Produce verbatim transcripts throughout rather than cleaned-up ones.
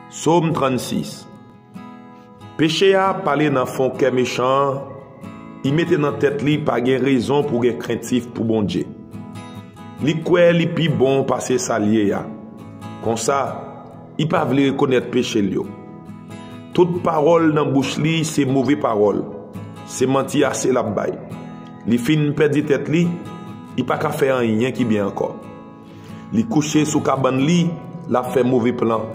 Sòm trannsis. Peche a pale nan fon kè mechan an, li mete nan tèt li pa gen rezon pou gen krentif pou Bondye. Li kwè li pi bon pase sa l ye a. Konsa, li pa vle rekonèt peche l yo. Tout pawòl nan bouch li se move pawòl, se manti ase l ap bay. Li fin pèdi tèt li, li pa ka fè anyen ki byen ankò. Li kouche sou kabann li, l ap fè move plan.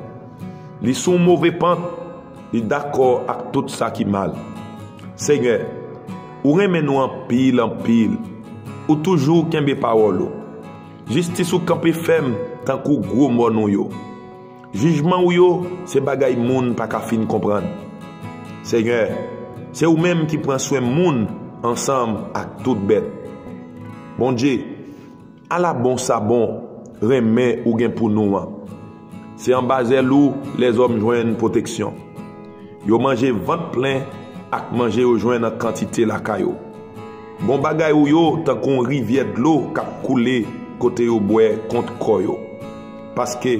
Li sou yon move pant, li dakò ak tout sa ki mal. Senyè, ou renmen nou anpil, anpil. Ou toujou kenbe pawòl ou. Jistis ou kanpe fèm tankou gwo mòn ou yo. Jijman ou yo, se bagay moun pa ka fin konprann. Senyè, se ou menm ki pran swen moun ansanm ak tout bèt. Bondye, ala bon sa bon, renmen ou gen pou nou an. Se anba zèl ou lèzòm jwenn pwoteksyon. Yo manje vant plen ak manje yo jwenn an kantite lakay ou. Bon bagay ou yo tankou yon rivyè dlo k ap koule kote yo bwè kont kò yo. Paske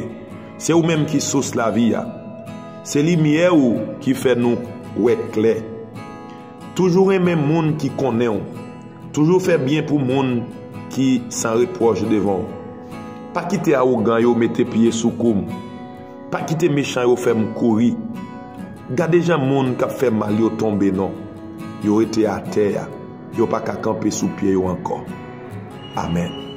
se ou menm ki sous lavi a. Se limyè ou ki fè nou wè klè. Toujou renmen moun ki konnen w. Toujou fè byen pou moun ki san repwòch devan w. Pa kite awogan yo mete pye sou kou m. Pa kite mechan yo fè m kouri. Gade jan moun k ap fè mal yo tonbe non. Yo rete atè a. Yo pa ka kanpe sou pye yo ankò. Amèn.